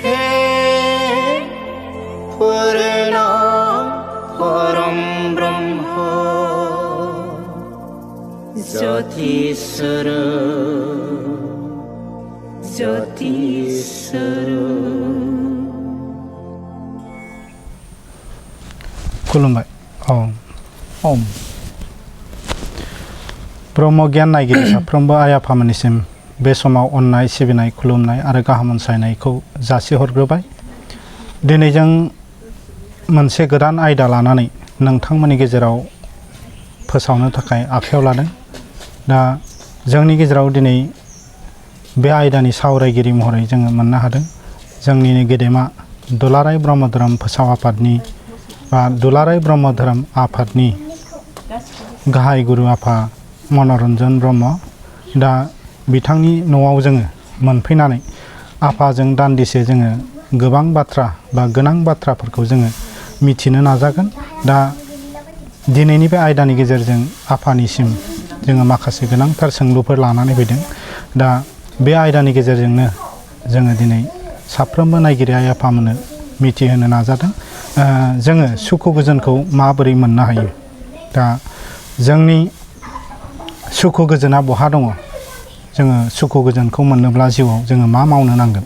हे पूर्ण परम ब्रह्म ज्योतिस्वर खुलुमबाय ओम ब्रह्म गियान नायगिरि साफ्रोमबो आइ आफामोननिसिम बे समाव अननाय सिबिनाय खुलुमनाय आरो गाहाम अनसायनायखौ जासिहरग्रोबाय। दिनै जों मोनसे गोदान आयदा लानानै नोंथांमोननि गेजेराव फोसावनो थाखाय आखायाव लादों। दा जोंनि गेजेराव दिनै बे आयदानि सावरायगिरि महरै जोङो मोननो हादों जोंनिनो गेदेमा दुलाराय ब्रह्म धोरोम फोसाव आफादनि बा दुलाराय ब्रह्म धोरोम आफादनि गाहाय गुरु आफा मनरन्जन ब्रह्म। दा बिथांनि न'आव जोङो मोनफैनानै आफाजों दान्दिसे जोङो गोबां बाथ्रा बा गोनां बाथ्राफोरखौ जोङो मिथिनो नाजागोन। दा दिनैनि बे आयदानि गेजेरजों आफानिसिम जोङो माखासे गोनांथार सोंलुफोर लानानै फैदों। दा बे आयदानि गेजेरजोंनो जोङो दिनै साफ्रोमबो नायगिरि आइ आफामोननो मिथिहोनो नाजादों जोङो सुखु गोजोनखौ माबोरै मोननो हायो। दा जोंनि सुखु गोजोना बहा दङ, जोङो सुखु गोजोनखौ मोननोब्ला जिउआव जोङो मा मावनो नांगोन,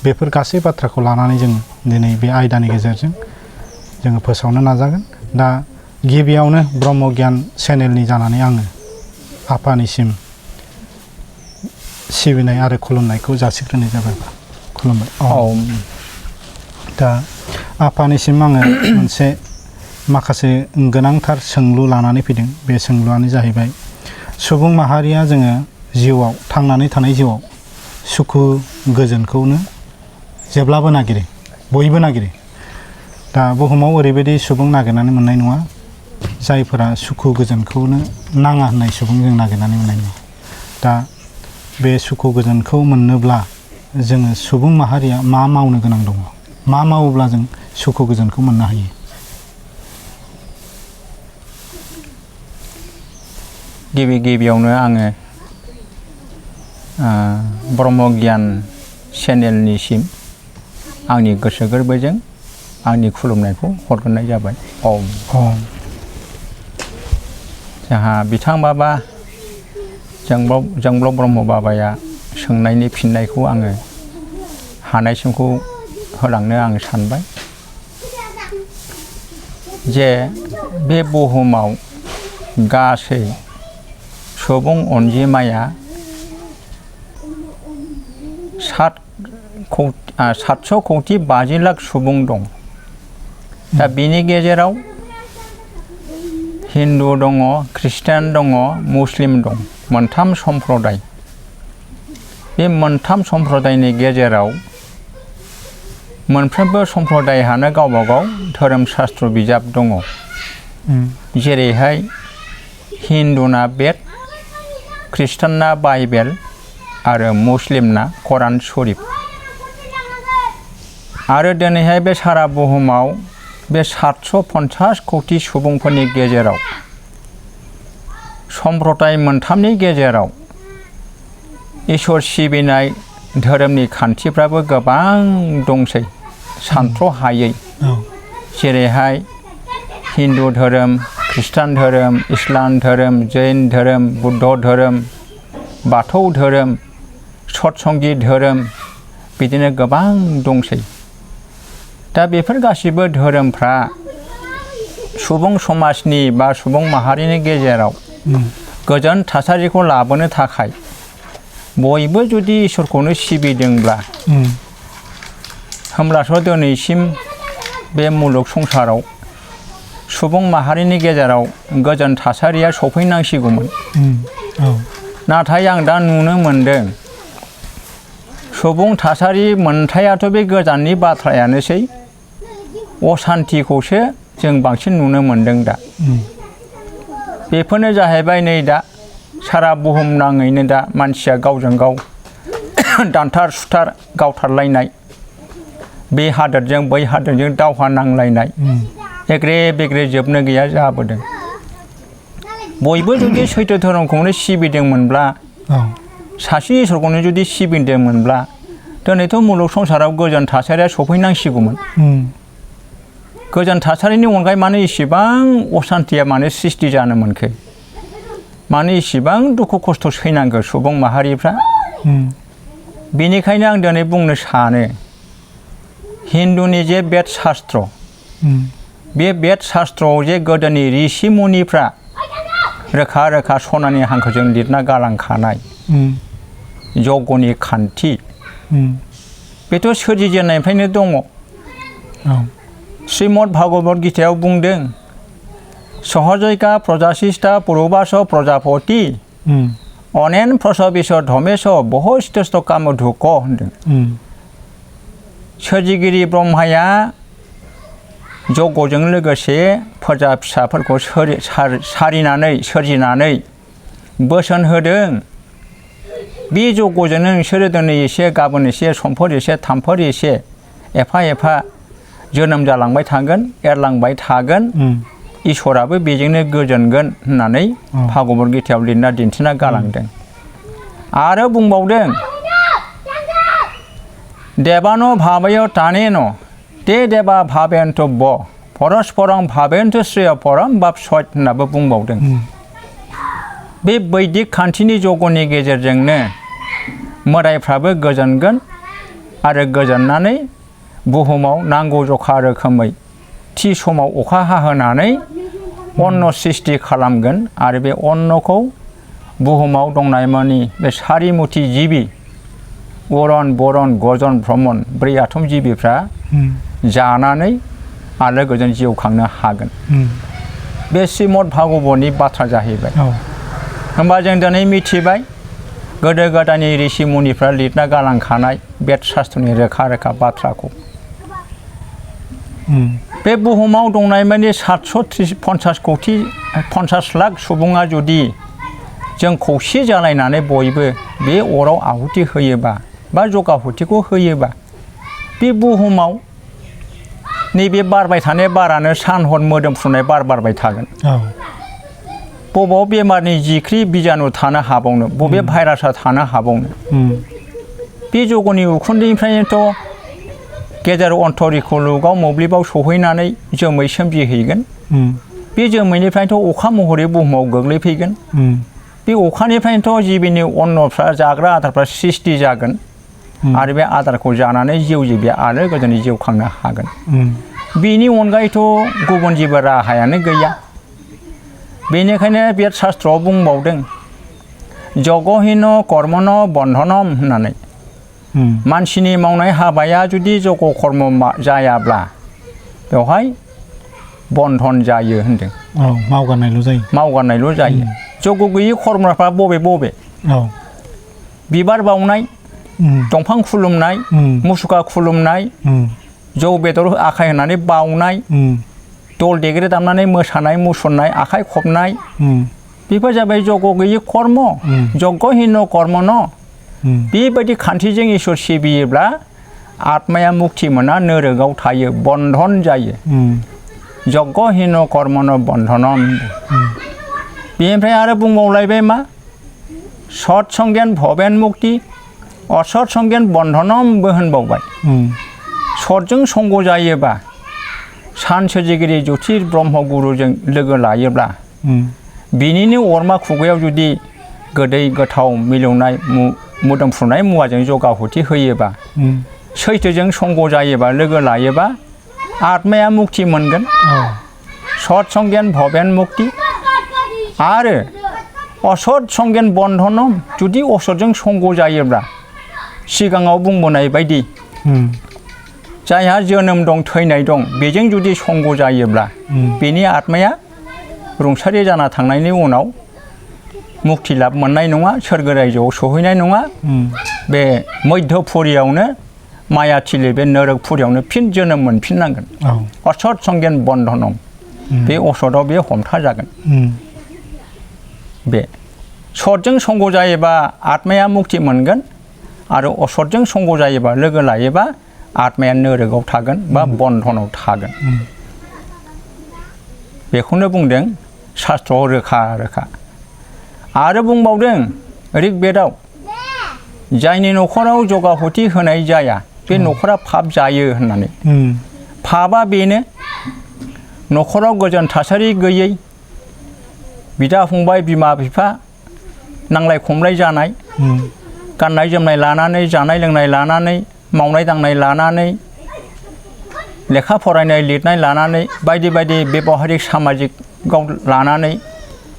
बेफोर गासै बाथ्राखौ लानानै जों दिनै बे आयदानि गेजेरजों जोङो फोसावनो नाजागोन। दा गिबियावनो ब्रह्म गियान चेनेलनि जानानै आङो आफानिसिम सिबिनाय आरो खुलुमनायखौ जासिग्रोनाय जाबाय। खुलुमबाय। दा आफानिसिम आङो मोनसे माखासे गोनांथार सोंलु लानानै फैदों। बे सोंलुआनो जाहैबाय सुबुं माहारिया जोङो जिउआव थांनानै थानाय जिउआव सुखु गोजोनखौनो जेब्लाबो नागिरो, बयबो नागिरो। दा बुहुमाव ओरैबायदि सुबुं नागिरनानै मोननाय नङा जायफोरा सुखु गोजोनखौनो नाङा होननाय सुबुं जों नागिरनानै मोननाय नङा। दा बे सुखु गोजोनखौ मोननोब्ला जोङो सुबुं माहारिया मा मावनो गोनां दङ, मा मावोब्ला जों सुखु गोजोनखौ मोननो हायो? गिबियावनो आङो ब्रह्म गियान चेनेलनिसिम आंनि गोसो गोरबोजों आंनि खुलुमनायखौ हरग्रोनाय जाबाय। ओम। जोंहा बिथां बाबा जोंब्लाव ब्रह्म बाबाया सोंनायनि फिननायखौ आङो हानायसिमखौ होलांनो आं सानबाय जे बे बुहुमाव गासै सुबुं अनजिमाया 750 लाख सुबुं दं। दा बिनि गेजेराव हिन्दु दङ, ख्रिस्टान दङ, मुस्लिम दं, मोनथाम सम्प्रदाय। बे मोनथाम सम्प्रदायनि गेजेराव मोनफ्रोमबो सम्प्रदायहानो गावबा गाव धोरोम शास्त्र बिजाब दङ। जेरैहाय हिन्दुना बेद, ख्रिस्टानना बाइबेल आरो मुस्लिमना कुरान शरीफ। आरो दिनैहाय बे सारा बुहुमाव बे 750 कौटि सुबुंफोरनि गेजेराव सम्प्रदाय मोनथामनि गेजेराव इसोर सिबिनाय धोरोमनि खान्थिफ्राबो गोबां दंसै, सानथ्र' हायै। जेरैहाय हिन्दु धोरोम, ख्रिस्टान धोरोम, इस्लाम धोरोम, जैन धोरोम, बुद्ध धोरोम, बाथौ धोरोम, सतसंगी धोरोम, बिदिनो गोबां दंसै। दा बेफोर गासिबो धोरोमफ्रा सुबुं समाजनि बा सुबुं माहारिनि गेजेराव गोजोन थासारिखौ लाबोनो थाखाय बयबो जुदि इसोरखौनो सिबिदोंब्ला होमब्लाथ' दिनैसिम बे मुलुग संसाराव सुबुं माहारिनि गेजेराव गोजोन थासारिया सफैनांसिगौमोन। नाथाय आं दा नुनो मोनदों सुबुं थासारि मोनथायाथ' बे गोजाननि बाथ्रायानोसै, असान्तिखौसो जों बांसिन नुनो मोनदों दा। बेफोरनो जाहैबाय नै दा सारा बुहुम नाङैनो दा मानसिया गावजों गाव दानथार सुथार गावथारलायनाय, बे हादोरजों बै हादोरजों दावहा नांलायनाय, एग्रे बेग्रे जोबनो गैया जाबोदों। बयबो जुदि सैथो धोरोमखौनो सिबिदोंमोनब्ला, सासे इसोरखौनो जुदि सिबिदोंमोनब्ला दिनैथ' मुलुग संसाराव गोजोन थासारिया सफैनांसिगौमोन गोजोन थासारिनि अनगायै मानो इसेबां असान्थिया मानो सृष्टि जानो मोनखो मानो इसेबां दुखु खस्थ' सैनांगौ सुबुं माहारिफ्रा बेनिखायनो आं दिनै बुंनो सानो हिन्दुनि जे बेद शास्त्र बे बेद शास्त्रआव जे गोदोनि ऋषि मुनिफ्रा रोखा रोखा सनानि हांखोजों लिरना गालांखानाय यज्ञनि खान्थि बेथ' सोरजिजेननायनिफ्रायनो दङ श्रीमद भागवत गीतायाव बुंदों सहजैका प्रजासिष्टा पुरुबास प्रजापति अनेन प्रसबिस धमेश बहस्तेष्ट कामधुक होनदों सोरजिगिरि ब्रह्माया यज्ञजों लोगोसे प्रजा फिसाफोरखौ सोरजिनानै बोसोन होदों बे यज्ञजोंनो नोंसोरो दिनै एसे गाबोन एसे समफोर एसे थामफोर एसे एफा एफा जोनोम जालांबाय थागोन एरलांबाय थागोन इसोराबो बेजोंनो गोजोनगोन होननानै भागवत गीतायाव लिरना दिन्थिना गालांदों आरो बुंबावदों देवानो भावयो तानेन ते देवा भावेन्तो ब परस्परं भावेन्तो श्रेय परम बाप सत होननाबो बुंबावदों बे बैदिक खान्थिनि यज्ञनि गेजेरजोंनो मोदायफ्राबो गोजोनगोन आरो गोजोननानै बुहुमाव नांगौ जखा रोखोमै थि समाव अखा हाहोनानै अन्न सृष्टि खालामगोन आरो बे अन्नखौ बुहुमाव दंनाय मानि बे सारिमुथि जिबि अरन बरन गजन भ्रमण 4 आथम जिबिफ्रा जानानै आलो गोजोन जिउ खांनो हागोन बे श्रीमद भागवतनि बाथ्रा जाहैबाय होमबा जों दिनै मिथिबाय गोदो गोदायनि ऋषि मुनिफ्रा लिरना गालांखानाय बेद शास्त्रनि रोखा रोखा बाथ्राखौ बे बुहुमाव दंनाय माने 750 लाख सुबुङा जुदि जों खौसे जालायनानै बयबो बे अराव आहुति होयोबा बा जगाहुतिखौ होयोबा बे बुहुमाव नैबे बारबाय थानाय बारानो सान हर मोदोमफ्रुनाय बार बारबाय थागोन बबाव बेमारनि जिख्रि बिजानु थानो हाबावनो बबे भाइरासआ थानो हाबावनो बे जगनि उखुन्दैनिफ्रायनोथ' गेजेर अन्तरिखुलुगाव मोब्लिबाव सौहैनानै जोमै सोमजिहैगोन बे जोमैनिफ्रायनोथ' अखा महरै बुहुमाव गोग्लैफैगोन बे अखानिफ्रायनोथ' जिबिनि अन्नफ्रा जाग्रा आदारफ्रा सृष्टि जागोन आरो बे आदारखौ जानानै जिउ जिबिया आलो गोजोनै जिउ खांनो हागोन बेनि अनगायैथ' गुबुन जेबो राहायानो गैया बेनिखायनो बेद शास्त्रआव बुंबावदों जगहिन कर्मन बन्धनम होननानै मानसिनि मावनाय हाबाया जुदि जग कर्म जायाब्ला बेवहाय बन्धन जायो होनदों मावगारनायल' जायो जग गैयि कर्मफ्रा बबे बिबार बावनाय दंफां खुलुमनाय मुसुखा खुलुमनाय जौ बेदर आखाय होनानै बावनाय दल देग्रे दामनानै मोसानाय मुसुरनाय आखाइ खबनाय बेफोर जाबाय जग गैयि कर्म जगहिन कर्म न बेबायदि खान्थिजों इसोर सिबियोब्ला आत्माया मुक्ति मोना नोरोगाव थायो बन्धन जायो जगहिन कर्मन बन्धनम बेनिफ्राय आरो बुंबावलायबाय मा सत्संगेन भवेन मुक्ति असत्संगेन बन्धनमबो होनबावबाय सतजों संग जायोबा सान सोरजिगिरि ज्योतिष ब्रह्म गुरुजों लोगो लायोब्ला बिनिनो अरमा खुगायाव जुदि गोदै गोथाव मिलौनाय मोदोमफ्रुनाय मुवाजों जगाहुति होयोबा सैथोजों संग जायोबा लोगो लायोबा आत्माया मुक्ति मोनगोन सत्संगेन भवेन मुक्ति आरो असत्संगेन बन्धनम जुदि असतजों संग जायोब्ला सिगाङाव बुंबोनाय बायदि जायहा जोनोम दं थैनाय दं बेजों जुदि संग जायोब्ला बेनि आत्माया रुंसारि जाना थांनायनि उनाव मुक्ति लाभ मोननाय नङा सोरगो रायजोआव सहैनाय नङा बे मध्यपुरियावनो मायाथिलि बे नरकपुरियावनो फिन जोनोम मोनफिननांगोन असत संगेन बन्धनम बे असतआव बे हमथा जागोन बे सतजों संग जायोबा आत्माया मुक्ति मोनगोन आरो असतजों संग जायोबा लोगो लायोबा आत्माया नोरोगाव थागोन बा बन्धनाव थागोन बेखौनो बुंदों शास्त्रआव रोखा रोखा आरो बुंबावदों ऋग्वेदाव जायनि न'खराव जगाहुति होनाय जाया बे न'खरा पाप जायो होननानै पापआ बेनो न'खराव गोजोन थासारि गैयै बिदा फंबाय बिमा बिफा नांलाय खमलाय जानाय गाननाय जोमनाय लानानै जानाय लोंनाय लानानै मावनाय दांनाय लानानै लेखा फरायनाय लिरनाय लानानै बायदि बायदि बेबहारिक सामाजिकआव लानानै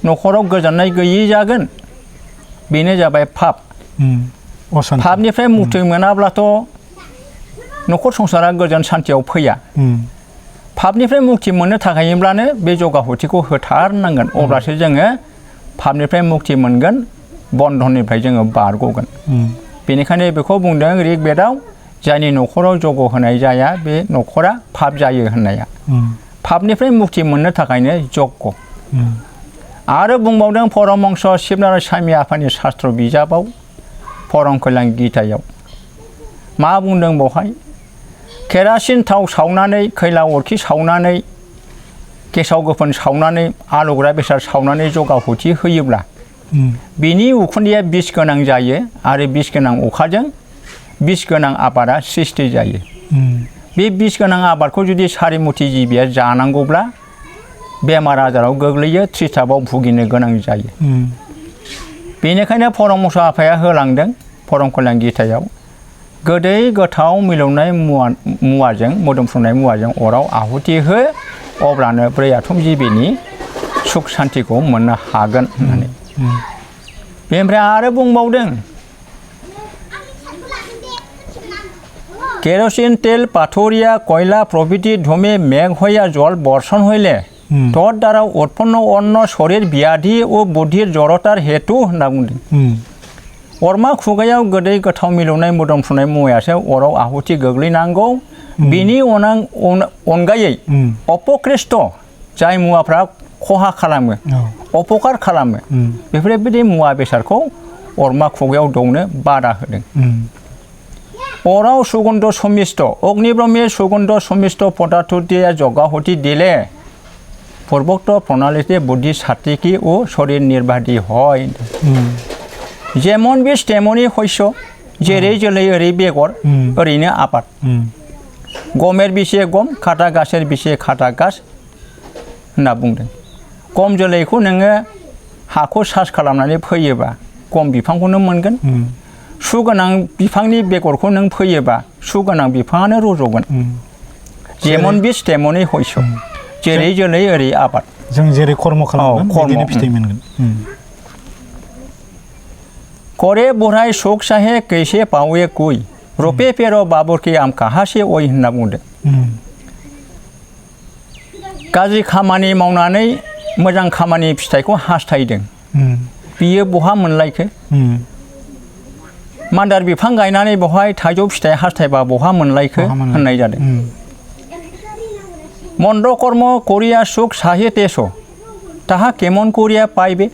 न'खराव गोजोननाय गैयै जागोन बेनो जाबाय पाप पापनिफ्राय मुक्ति मोनाब्लाथ' न'खर संसारा गोजोन सान्थियाव फैया पापनिफ्राय मुक्ति मोननो थाखायब्लानो बे जगाहुतिखौ होथारनांगोन अब्लासो जोङो पापनिफ्राय मुक्ति मोनगोन बन्धननिफ्राय जोङो बारग'गोन बेनिखायनो बेखौ बुंदों ऋग्वेदाव जायनि न'खराव जग होनाय जाया बे न'खरा पाप जायो होननाया पापनिफ्राय मुक्ति मोननो थाखायनो जग्य आरो बुंबावदों परमहंस शिबनारायण स्वामी आफानि शास्त्र बिजाबाव परम कल्याण गीतायाव मा बुंदों बेवहाय केरासिन थाव सावनानै खैला अरखि सावनानै गेसाव गोफोन सावनानै आलौग्रा बेसाद सावनानै जगाहुति होयोब्ला बिनि उखुन्दैया बिस गोनां जायो आरो बिस गोनां अखाजों बिस गोनां आबादा सृष्टि जायो बे बिस गोनां आबादखौ जुदि सारिमुथि जिबिया जानांगौब्ला बेमार आजाराव गोग्लैयो थ्रिथाबाव भुगिनो गोनां जायो बेनिखायनो परमहंस आफाया होलांदों परम कल्याण गीतायाव गोदै गोथाव मिलौनाय मुवाजों मोदोमफ्रुनाय मुवाजों अराव आहुति हो अब्लानो ब्रै आथम जिबिनि सुख सान्तिखौ मोननो हागोन होननानै बेनिफ्राय आरो बुंबावदों केरोसिन तेल पाथरिया कयला प्रभृति धूमे मेघ हইয়া जल बर्षण হইলে তোর দ্বারা উৎপন্ন অন্য শরীর ব্যাধি ও বুদ্ধির জড়তার হেতু होनना बुंदों अरमा खुगायाव गोदै गोथाव मिलौनाय मोदोमफ्रुनाय मुवायासो अराव आहुति गोग्लैनांगौ बिनि अनगायै अपकृष्ट जाय मुवाफ्रा खहा खालामो अपकार खालामो बेफोरबायदि मुवा बेसादखौ अरमा खुगायाव दौनो बादा होदों अराव सुगन्ध समिष्ट अग्निब्रह्मे सुगन्ध समिष्ट पदार्थ দিয়ে जगाहुति दिले पूर्वोक्त प्रणालीते बुद्धि सात्विकी ও শরীর নির্বাহী হয় যেমন বিষ তেমনই শস্য जेरै जोलै ओरै बेगर ओरैनो आबाद गमेर बिसे गम खाटा गासेर बिसे खाटा गास होनना बुंदों गम जोलैखौ नोङो हाखौ सार्च खालामनानै फोयोबा गम बिफांखौनो मोनगोन सुगोनां बिफांनि बेगरखौ नों फोयोबा सुगोनां बिफाङानो रज'गोन जेमन बिस तेमनै शस्य जेरै जोलै ओरै आबाद जों जेरै कर्म खालामगोन बिदिनो फिथाइ मोनगोन करे बुढ़ाई शोक साहे कैसे पावे कोई रुपये पेरो बाबर के आम कहाँ से ओय होनना बुंदों गाज्रि खामानि मावनानै मोजां खामानि फिथाइखौ हास्थायदों बियो बहा मोनलायखो मान्दार बिफां गायनानै बहाय थाइजौ फिथाइ हास्थायबा बहा मोनलायखो होननाय जादों मन्द कर्म करिया सुख साहे तेसो ताहा केमन करिया पाइबे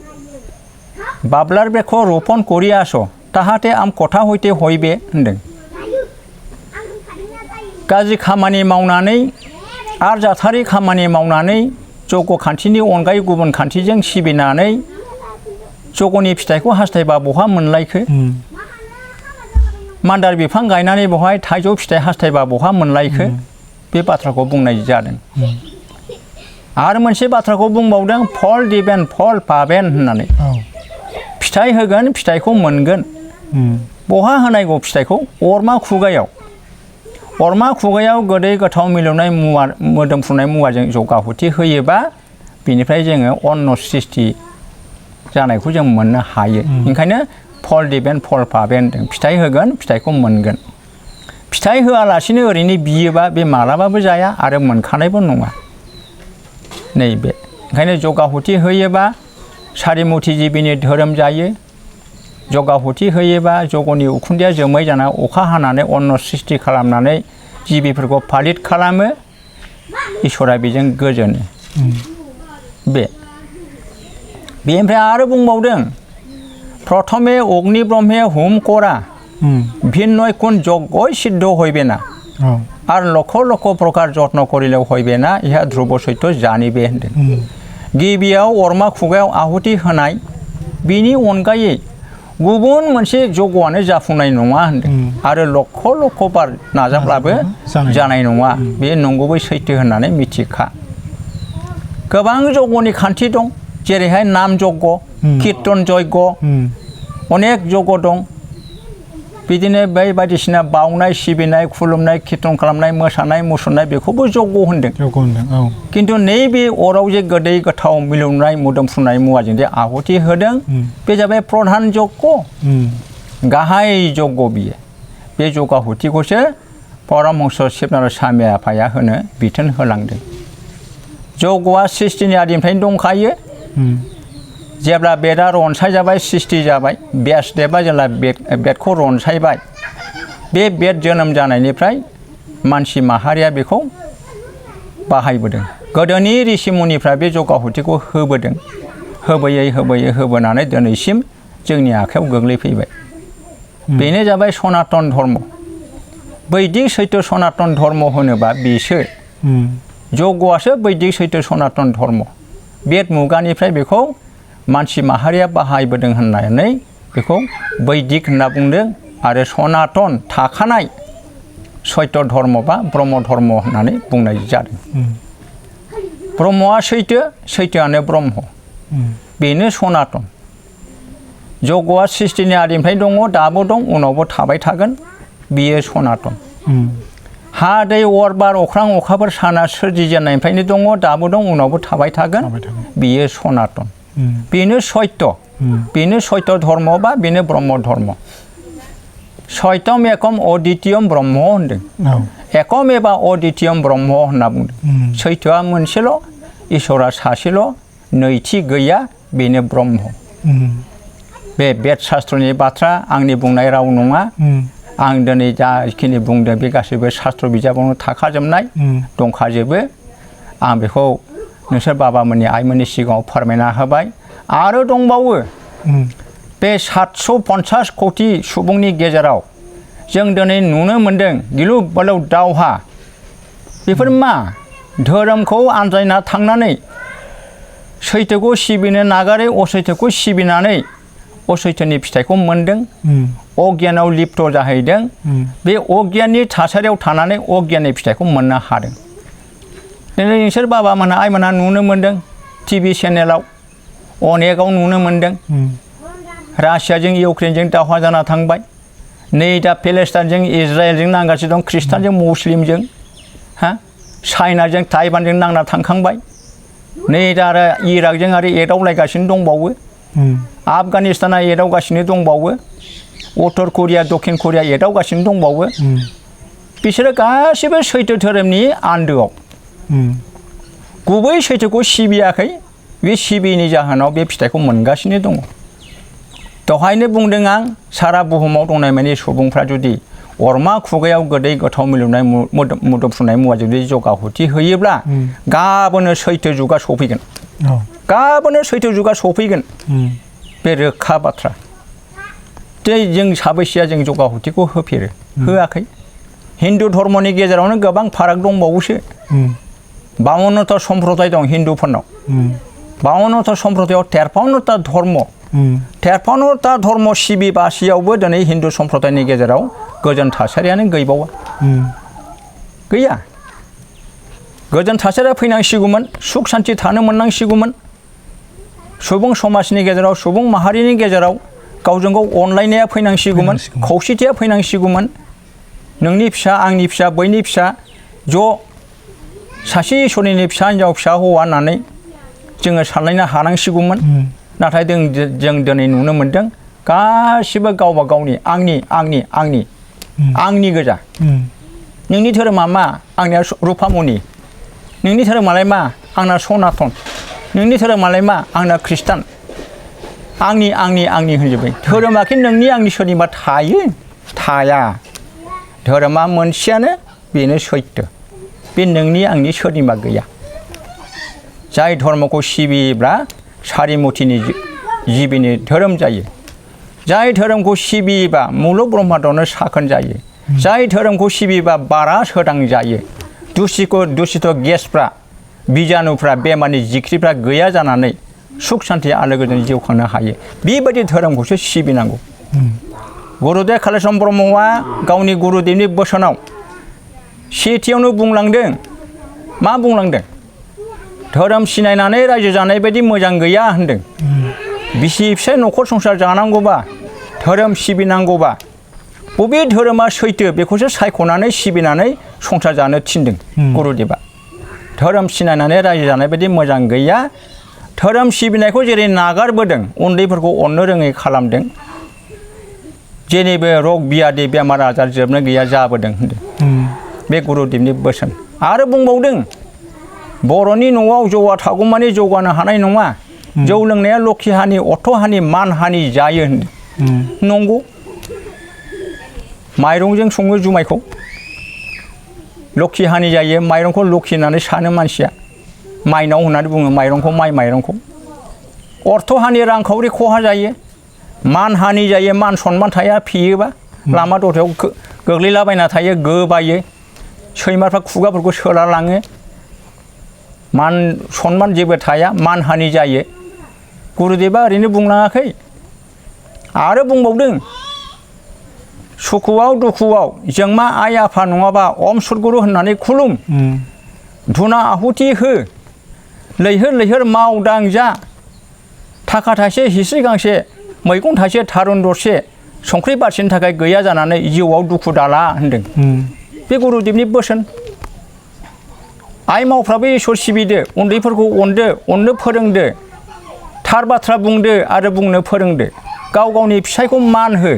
बाबलार बेखौ रोपन करियास ताहाते आम कथा हইতে हইबे होनदों गाज्रि खामानि मावनानै आर जाथारि खामानि मावनानै जग खान्थिनि अनगायै गुबुन खान्थिजों सिबिनानै जगनि फिथाइखौ हास्थायबा बहा मोनलायखो मान्दार बिफां गायनानै बहाय थाइजौ फिथाइ हास्थायबा बहा मोनलायखो बे बाथ्राखौ बुंनाय जादों आरो मोनसे बाथ्राखौ बुंबावदों फल दिबेन फल पाबेन होननानै फिथाइ होगोन फिथाइखौ मोनगोन बहा होनायगौ फिथाइखौ अरमा खुगायाव गोदै गोथाव मिलौनाय मुवा मोदोमफ्रुनाय मुवाजों जगाहुति होयोबा बिनिफ्राय जोङो अन्न सृष्टि जानायखौ जों मोननो हायो ओंखायनो फल दिबेन फल पाबेन फिथाइ होगोन फिथाइखौ मोनगोन फिथाइ होआलासिनो ओरैनो बियोबा बे मालाबाबो जाया आरो मोनखानायबो नङा नैबे ओंखायनो जगाहुति होयोबा सारिमुथि जिबिनि धोरोम जायो जगाहुति होयोबा जगनि उखुन्दैया जोमै जाना अखा हानानै अन्न सृष्टि खालामनानै जिबिफोरखौ फालित खालामो इसोरा बेजों गोजोनो बेनिफ्राय आरो बुंबावदों प्रथमे अग्नि ब्रह्मे हुम करा भिन्नय कुन यज्ञ सिद्ध हইবে না আর লক্ষ লক্ষ প্রকার যত্ন করিলেও হইবে না ইহা ধ্রুব সত্য জানিবে होनदों गिबियाव अरमा खुगायाव आहुति होनाय बिनि अनगायै गुबुन मोनसे जगआनो जाफुंनाय नङा होनदों आरो लक्ष लक्ष बार नाजाब्लाबो जानाय नङा बे नंगुबै सैथो होननानै मिथिखा गोबां जगनि खान्थि दं जेरैहाय नाम जग्ग कीर्तन जग्य अनेक जग्ग दं बिदिनो बै बायदिसिना बावनाय सिबिनाय खुलुमनाय कीर्तन खालामनाय मोसानाय मुसुरनाय बेखौबो जग्ग होनदों किन्तु नैबे अराव जे गोदै गोथाव मिलौनाय मोदोमफ्रुनाय मुवाजों जे आहुति होदों बे जाबाय प्रधान जग्ग गाहाय जग्ग बियो बे जग्गाहुतिखौसो परमहंस शिबनाथ स्वामी आफाया होनो बिथोन होलांदों जग्गआ सृष्टिनि आदिनिफ्रायनो दंखायो जेब्ला बेदआ रनसाय जाबाय सृष्टि जाबाय व्यासदेवा जेब्ला बेदखौ रनसायबाय बे बेद जोनोम जानायनिफ्राय मानसि माहारिया बेखौ बाहायबोदों गोदोनि ऋषिमुनिफ्रा बे जग्गाहुतिखौ होबोदों होबोयै होबोयै होबोनानै दिनैसिम जोंनि आखायाव गोग्लैफैबाय बेनो जाबाय सनातन धर्म बैदिक सैथो सनातन धर्म होनोबा बिसोर जग्गआसो बैदिक सैथो सनातन धर्म बेद मुगानिफ्राय बेखौ मानसि माहारिया बाहायबोदों होननानै बेखौ बैदिक होनना बुंदों आरो सनातन थाखानाय सैत्य धर्म बा ब्रह्म धर्म होननानै बुंनाय जादों ब्रह्मआ सैथो सैथोआनो ब्रह्म बेनो सनातन जग्गआ सृष्टिनि आदिनिफ्राय दङ दाबो दं उनावबो थाबाय थागोन बियो सनातन हा दै अर बार अख्रां अखाफोर साना सोरजिजेननायनिफ्रायनो दङ दाबो दं उनावबो थाबाय थागोन बियो सनातन बेनो सत्य धर्म बा बेनो ब्रह्म धर्म सत्यम एकम अद्वितीयम ब्रह्म होनदों एकम एबा अद्वितीयम ब्रह्म होनना बुंदों सैथोआ मोनसेल' इसोरा सासेल' नैथि गैया बेनो ब्रह्म बे बेद शास्त्रनि बाथ्रा आंनि बुंनाय राव नङा आं दिनै जाखिनि बुंदों बे गासैबो शास्त्र बिजाबावनो थाखाजोबनाय दंखाजोबो आं बेखौ नोंसोर बाबामोननि आइमोननि सिगाङाव फोरमायना होबाय आरो दंबावो बे 750 कौटि सुबुंनि गेजेराव जों दिनै नुनो मोनदों गिलु बालु दावहा बेफोर मा धोरोमखौ आनज्रायना थांनानै सैथोखौ सिबिनो नागारै असैथोखौ सिबिनानै असैथोनि फिथाइखौ मोनदों अगियानाव लिप्त जाहैदों बे अगियाननि थासारियाव थानानै अगियाननि फिथाइखौ मोननो हादों दिनै नोंसोर बाबामोना आइमोना नुनो मोनदों टिभि चेनेलाव अनेकाव नुनो मोनदों रासियाजों इउक्रेनजों दावहा जाना थांबाय नै दा पेलेस्टाइनजों इजराइलजों नांगासिनो दं ख्रिस्टानजों मुस्लिमजों चाइनाजों ताइवानजों नांना थांखांबाय नै दा आरो इराकजों आरो एदावलायगासिनो दंबावो आफगानिस्ताना एदावगासिनो दंबावो उत्तर करिया दक्षिण करिया एदावगासिनो दंबावो बिसोरो गासैबो सैथो धोरोमनि आन्दोआव गुबै सैथोखौ सिबियाखै बे सिबियैनि जाहोनाव बे फिथाइखौ मोनगासिनो दङ दहायनो बुंदों आं सारा बुहुमाव दंनाय माने सुबुंफ्रा जुदि अरमा खुगायाव गोदै गोथाव मिलौनाय मोदोमफ्रुनाय मुवा जुदि जग्गाहुति होयोब्ला गाबोनो सैथो जुगा सफैगोन गाबोनो सैथो जुगा सफैगोन बे रोखा बाथ्रा जों साबैसेया जों जग्गाहुतिखौ होफेरो होआखै हिन्दु धर्मनि गेजेरावनो गोबां फाराग दंबावोसो बावन्नता सम्प्रदाय दं हिन्दुफोरनाव बावन्नता सम्प्रदायाव 53ता धर्म 53ता धर्म सिबिबासियावबो दिनै हिन्दु सम्प्रदायनि गेजेराव गोजोन थासारियानो गैबावा गैया गोजोन थासारिया फैनांसिगौमोन सुख शान्ति थानो मोननांसिगौमोन सुबुं समाजनि गेजेराव सुबुं माहारिनि गेजेराव गावजों गाव अनलायनाया फैनांसिगौमोन खौसेथिया फैनांसिगौमोन नोंनि फिसा आंनि फिसा बैनि फिसा ज' सासे इसोरनिनो फिसा हिन्जाव फिसा हौवा होननानै जोङो सानलायनो हानांसिगौमोन नाथाय जों दिनै नुनो मोनदों गासिबो गावबा गावनि आंनि गोजा नोंनि धोरोमा मा आंनिया रुफामनि नोंनि धोरोमालाय मा आंना सनातन नोंनि धोरोमालाय मा आंना ख्रिस्टान आंनि होनजोब्बाय धोरोमाखि नोंनि आंनि सोरनिबा थाया धोरोमा मोनसेयानो बेनो सैथो बे नोंनि आंनि सोरनिबा गैया जाय धर्मखौ सिबियोब्ला सारिमुथिनि जिबिनि धोरोम जायो जाय धोरोमखौ सिबियोबा मुलुग ब्रह्माण्डआवनो साखोन जायो जाय धोरोमखौ सिबियोबा बारा सोदां जायो दूषित गेसफ्रा बिजानुफ्रा बेमारनि जिख्रिफ्रा गैया जानानै सुख सान्थि आलो गोजोन जिउ खांनो हायो बेबायदि धोरोमखौसो सिबिनांगौ गुरुदेव कालिचरण ब्रह्मआ गावनि गुरुदेवनि बोसोनाव सेथियावनो बुंलांदों मा बुंलांदों धोरोम सिनायनानै रायजो जानाय बायदि मोजां गैया होनदों बिसि फिसाय न'खर संसार जानांगौबा धोरोम सिबिनांगौबा बबे धोरोमा सैथो बेखौसो सायख'नानै सिबिनानै संसार जानो थिनदों गुरुदेवा धोरोम सिनायनानै रायजो जानाय बायदि मोजां गैया धोरोम सिबिनायखौ जेरै नागारबोदों उन्दैफोरखौ अननो रोङै खालामदों जेनिबो रग बियादि बेमार आजार जोबनो गैया जाबोदों होनदों बे गुरुदेवनि बोसोन आरो बुंबावदों बर'नि न'आव जौआ थागौमानि जौगानो हानाय नङा जौ लोंनाया लखि हानि अथ' हानि मान हानि जायो होनदों नंगौ माइरंजों सङो जुमायखौ लखि हानि जायो माइरंखौ लखि होननानै सानो मानसिया माइनाव होननानै बुङो माइरंखौ माइरंखौ अर्थ हानि रांखावरि खहा जायो मान हानि जायो मान सन्मान थाया फेयोबा लामा दथायाव गोग्लैलाबायना थायो गोबायो सैमाफ्रा खुगाफोरखौ सोलालाङो मान सन्मान जेबो थाया मान हानि जायो गुरुदेवा ओरैनो बुंलाङाखै आरो बुंबावदों सुखुआव दुखुआव जोंमा आइ आफा नङाबा अम सद्गुरु होननानै खुलुम धुना आहुति हो लैहोर लैहोर माव दां जा थाखा थाइसे हिस्रि गांसे मैगं थाइसे थारुन दरसे संख्रि बारसिनि थाखाय गैया जानानै जिउआव दुखु दाला होनदों बे गुरुदेवनि बोसोन आइ मावफ्राबो इसोर सिबिदो उन्दैफोरखौ अननो फोरोंदो थार बाथ्रा बुंदो आरो बुंनो फोरोंदो गाव गावनि फिसायखौ मान हो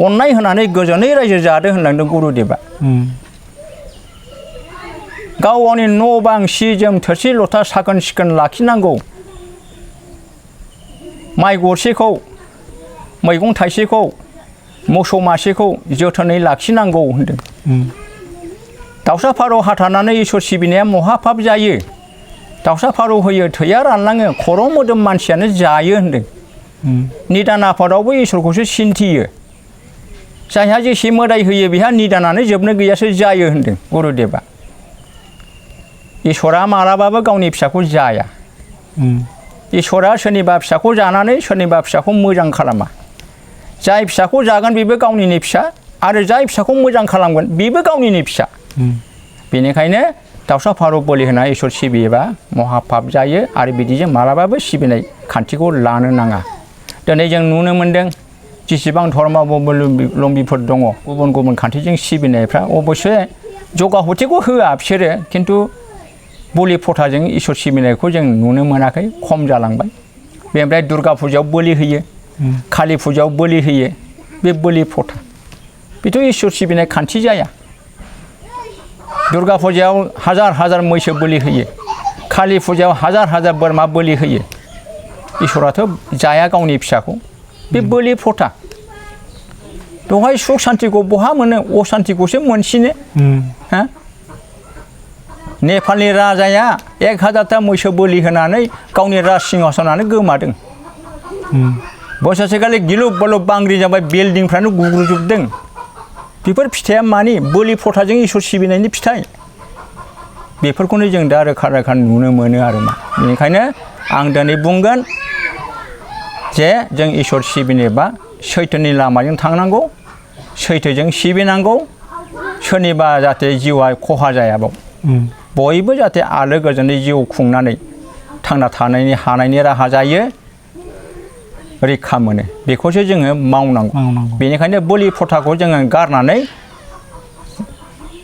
अननाय होनानै गोजोनै रायजो जादो होनलांदों गुरुदेवा गाव गावनि न' बां सि जोम थोरसि लथा साखोन सिखोन लाखिनांगौ माइ गरसेखौ मैगं थाइसेखौ मोसौ मासेखौ जोथोनै लाखिनांगौ होनदों दाउसा फारौ हाथारनानै इसोर सिबिनाया महापाप जायो दाउसा फारौ होयो थैया रानलाङो खर' मोदोम मानसियानो जायो होनदों निदान आफादावबो इसोरखौसो सिन्थियो जायहा जेसे मोदाय होयो बेहा निदानानै जोबनो गैयासो जायो होनदों गुरुदेवा इसोरा मालाबाबो गावनि फिसाखौ जाया इसोरा सोरनिबा फिसाखौ जानानै सोरनिबा फिसाखौ मोजां खालामा जाय फिसाखौ जागोन बेबो गावनिनो फिसा आरो जाय फिसाखौ मोजां खालामगोन बेबो गावनिनो फिसा बेनिखायनो दाउसा फारौ बोलि होना इसोर सिबियोबा महापाप जायो आरो बिदिजों मालाबाबो सिबिनाय खान्थिखौ लानो नाङा दिनै जों नुनो मोन्दों जेसेबां धर्मावलम्बीफोर दङ गुबुन गुबुन खान्थिजों सिबिनायफ्रा अबयसे जगाहुथिखौ होआ बिसोरो खिन्थु बोलि फथाजों इसोर सिबिनायखौ जों नुनो मोनाखै खम जालांबाय बेनिफ्राय दुर्गा फुजायाव बोलि होयो कालि फुजायाव बोलि होयो बे बोलि फथा बेथ' इसोर सिबिनाय खान्थि जाया दुर्गा फुजायाव हाजार हाजार मैसो बोलि होयो कालि फुजायाव हाजार हाजार बोरमा बोलि होयो इसोराथ' जाया गावनि फिसाखौ बे बोलि फथा बेवहाय सुख सान्तिखौ बहा मोनो असान्तिखौसो मोनसिनो हा नेपालनि राजाया 1000टा मैसो बोलि होनानै गावनि राज सिंहासनानो गोमादों बोसोरसेखालि गिलुब बालुब बांग्रि जाबाय बिल्डिंफ्रानो गुग्रुजोबदों बेफोर फिथाइया मानि बोलि फथाजों इसोर सिबिनायनि फिथाइ बेफोरखौनो जों दा रोखा रोखा नुनो मोनो आरो मा बेनिखायनो आं दिनै बुंगोन जे जों इसोर सिबिनोबा सैथोनि लामाजों थांनांगौ सैथोजों सिबिनांगौ सोरनिबा जाहाथे जिउआ खहा जायाबाव बयबो जाहाथे आलो गोजोनै जिउ खुंनानै थांना थानायनि हानायनि राहा जायो रैखा मोनो बेखौसो जोङो मावनांगौ बेनिखायनो बोलि फथाखौ जोङो गारनानै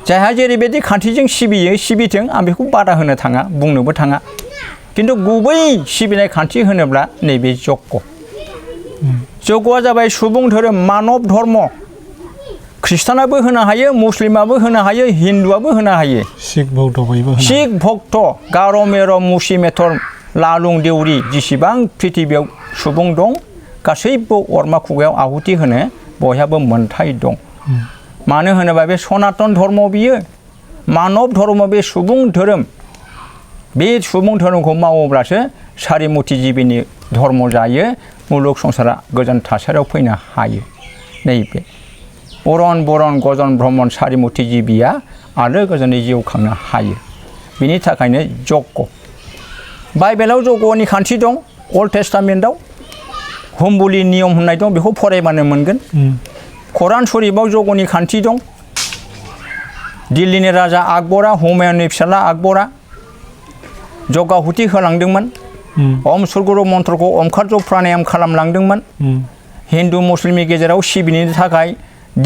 जायहा जेरैबायदि खान्थिजों सिबियो सिबिथों आं बेखौ बादा होनो थाङा बुंनोबो थाङा खिन्थु गुबै सिबिनाय खान्थि होनोब्ला नैबे जग्य जग्यआ जाबाय सुबुं धोरोम मानब धर्म ख्रिस्टानाबो होनो हायो मुस्लिमाबो होनो हायो हिन्दुआबो होनो हायो सिख भक्त गार' मेर' मुसि मेथर लालुं देउरि जेसेबां पृथिबियाव सुबुं दं गासैबो अरमा खुगायाव आहुति होनो बयहाबो मोन्थाय दं मानो होनोबा बे सनातन धर्म बियो मानब धर्म बे सुबुं धोरोम बे सुबुं धोरोमखौ मावोब्लासो सारिमुथि जिबिनि धर्म जायो मुलुग संसारा गोजोन थासारियाव फैनो हायो नैबे बरन गजन ब्रह्मन सारिमुथि जिबिया आलो गोजोनै जिउ खांनो हायो बिनि थाखायनो जग्य बाइबेलाव जग्यनि खान्थि दं अल्ड टेस्टामेन्टआव हुम्बुलि नियम होननाय दं बेखौ फरायबानो मोनगोन कुरान शरीफआव जगनि खान्थि दं दिल्लीनि राजा आकबरा हुमायूननि फिसाला आकबरा जगाहुति होलांदोंमोन ओम सुरगुरु मन्त्रखौ ओमखार जप प्राणायाम खालामलांदोंमोन हिन्दु मुस्लिमनि गेजेराव सिबिनो थाखाय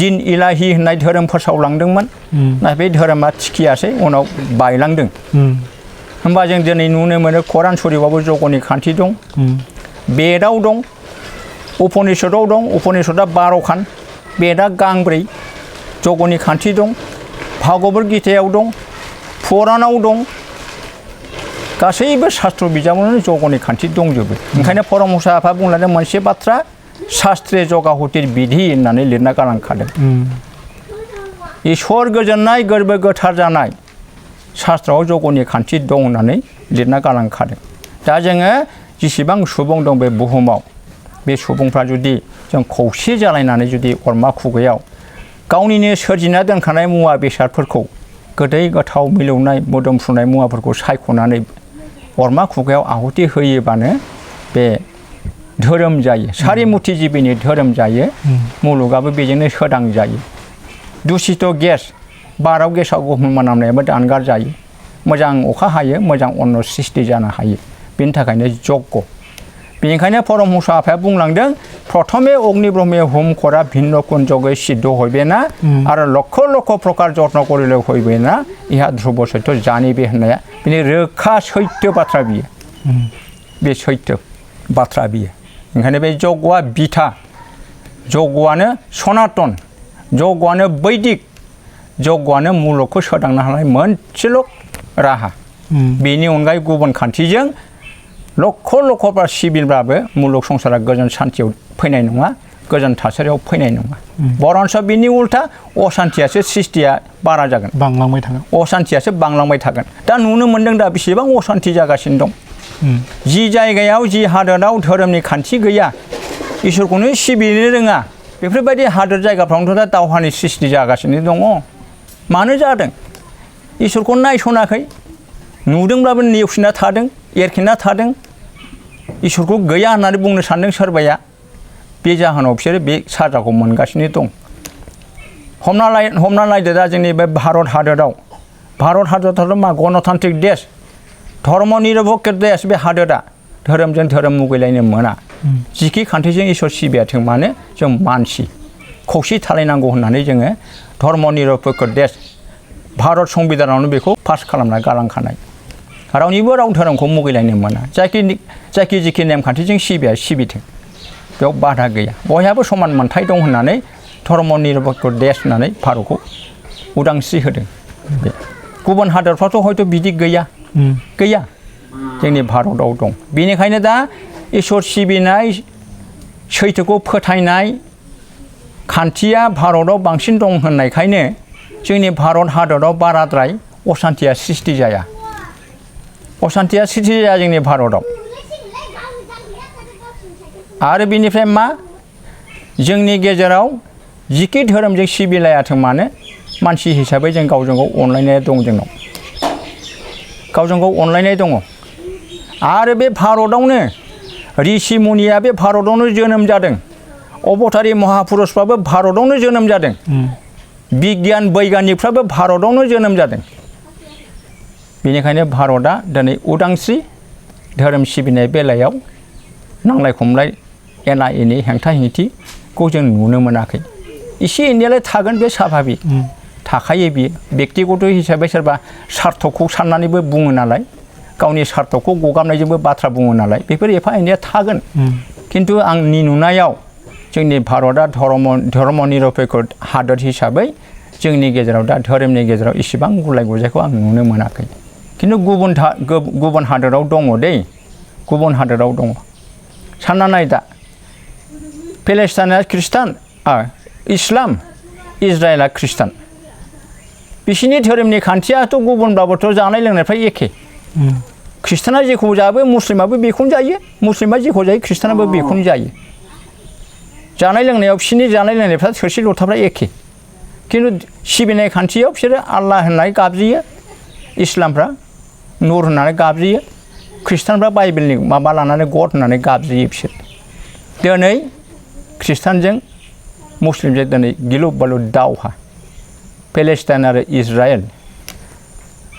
दिन इलाहि होननाय धोरोम फोसावलांदोंमोन नाथाय बे धोरोमा थिखियासै उनाव बायलांदों होमबा जों दिनै नुनो मोनो कुरान शरीफआवबो जगनि खान्थि दं बेदआव दं उपनिषदआव दं उपनिषदआ 12 खान बेदआ गांब्रै जगनि खान्थि दं भागवत गीतायाव दं पुराणाव दं गासैबो शास्त्र बिजाबावनो जगनि खान्थि दंजोबो ओंखायनो परमहंस आफा बुंलांदों मोनसे बाथ्रा शास्त्रे जगाहुतिर बिधि होननानै लिरना गालांखादों ईश्वर गोजोननाय गोरबो गोथार जानाय शास्त्रआव जगनि खान्थि दं होननानै लिरना गालांखादों दा जोङो जेसेबां सुबुं दं बे बुहुमाव बे सुबुंफ्रा जुदि जों खौसे जालायनानै जुदि अरमा खुगायाव गावनिनो सोरजिना दोनखानाय मुवा बेसादफोरखौ गोदै गोथाव मिलौनाय मोदोमफ्रुनाय मुवाफोरखौ सायख'नानै अरमा खुगायाव आहुति होयोबानो बे धोरोम जायो सारिमुथि जिबिनि धोरोम जायो मुलुगाबो बेजोंनो सोदां जायो दूषित गेस बाराव गेसाव गोफोन मोनामनायाबो दानगार जायो मोजां अखा हायो मोजां अन्न सृष्टि जानो हायो बेनि थाखायनो यज्ञ बेनिखायनो परमहंस आफाया बुंलांदों प्रथमे अग्नि ब्रह्मे होम करा भिन्न कुंजगे सिद्ध हइबेना आरो लक्ष लक्ष प्रकार जत्न करिले हइबेना इहा ध्रुव सत्य जानिबे होननाया बिनि रोखा सैथो बाथ्रा बियो बे सैथो बाथ्रा बियो ओंखायनो बे यज्ञआ बिथा यज्ञआनो सनातन यज्ञआनो वैदिक यज्ञआनो मुलुगखौ सोदांनो हानाय मोनसेल' राहा बेनि अनगायै गुबुन खान्थिजों लक्ष लक्षफ्रा सिबिब्लाबो मुलुग संसारा गोजोन सान्थियाव फैनाय नङा गोजोन थासारियाव फैनाय नङा बरन्स बिनि उल्था अशान्तियासो सृष्टिया बारा जागोन बांलांबाय थागोन अशान्तियासो बांलांबाय थागोन दा नुनो मोनदों दा बेसेबां अशान्ति जागासिनो दं जि जायगायाव जि हादोराव धोरोमनि खान्थि गैया इसोरखौनो सिबिनो रोङा बेफोरबायदि हादोर जायगाफ्रावनोथ' दा दावहानि सृष्टि जागासिनो दङ मानो जादों इसोरखौ नायसनाखै नुदोंब्लाबो नेवसिना थादों एरखेना थादों इसोरखौ गैया होननानै बुंनो सानदों सोरबाया बे जाहोनाव बिसोरो बे साजाखौ मोनगासिनो दं हमना नायदो दा जोंनि बे भारत हादराव मा गणतान्त्रिक देश धर्म निरपेक्ष देश बे हादोरा धोरोमजों धोरोम मुगैलायनो मोना जिखि खान्थिजों इसोर सिबियाथों मानो जों मानसि खौसे थालायनांगौ होननानै जोङो धर्म निरपेक्ष देश भारत संबिधानावनो बेखौ पास खालामना गालांखानाय रावनिबो राव धोरोमखौ मुगैलायनो मोना जायखि जिखि नेमखान्थिजों सिबिया सिबिथों बेयाव बाधा गैया बयहाबो समान मोनथाय दं होननानै धर्म निरपेक्ष देश होननानै भारतखौ उदांस्रि होदों गुबुन हादरफ्रावथ' हयथ' बिदि गैया जोंनि भारतआव दं बेनिखायनो दा इसोर सिबिनाय सैथोखौ फोथायनाय खान्थिया भारतआव बांसिन दं होननायखायनो जोंनि भारत हादराव बाराद्राय अशान्तिया सृष्टि जाया जोंनि भारतआव आरो बेनिफ्राय मा जोंनि गेजेराव जिखि धोरोमजों सिबिलायाथों मानो मानसि हिसाबै जों गावजों गाव अनलायनाय दं जोंनाव गावजों गाव अनलायनाय दङ आरो बे भारतआवनो ऋषि मुनिया बे भारतआवनो जोनोम जादों अबतारी महापुरुषफ्राबो भारतआवनो जोनोम जादों बिगियान बैगानिकफ्राबो भारतआवनो जोनोम जादों बेनिखायनो भारतआ दिनै उदांस्रि धोरोम सिबिनाय बेलायाव नांलाय खमलाय एना एनि हेंथा हेंथिखौ जों नुनो मोनाखै एसे एनैयालाय थागोन बे स्वाभाबिक थाखायो बियो बेक्तिगत हिसाबै सोरबा सार्थखौ साननानैबो बुङो नालाय गावनि सार्थखौ गगामनायजोंबो बाथ्रा बुङो नालाय बेफोर एफा एनैया थागोन खिन्थु आंनि नुनायाव जोंनि भारतआ धर्म निरपेक्ष हादर हिसाबै जोंनि गेजेराव दा धोरोमनि गेजेराव इसेबां गुलाय गुजायखौ आं नुनो मोनाखै खिन्थु गुबुन हादराव दङ दै गुबुन हादराव दङ सानना नाय दा पेलेस्टाइनआ ख्रिस्टान इस्लाम इजराइलआ ख्रिस्टान बिसिनि धोरोमनि खान्थियाथ' गुबुनब्लाबोथ' जानाय लोंनायफ्रा एखे ख्रिस्टाना जेखौ जाबो मुस्लिमाबो बेखौनो जायो मुस्लिमा जेखौ जायो ख्रिस्टानाबो बेखौनो जायो जानाय लोंनायाव बिसिनि जानाय लोंनायफ्रा थोरसि लथाफ्रा एखे खिन्थु सिबिनाय खान्थियाव बिसोरो आल्लाह होननानै गाबज्रियो इस्लामफ्रा नूर होननानै गाबज्रियो खृष्टानफ्रा बाइबेलनि माबा लानानै गद होननानै गाबज्रियो बिसोर दिनै खृष्टानजों मुस्लिमजों दिनै गिलु बालु दावहा पेलेस्टाइन आरो इजराइल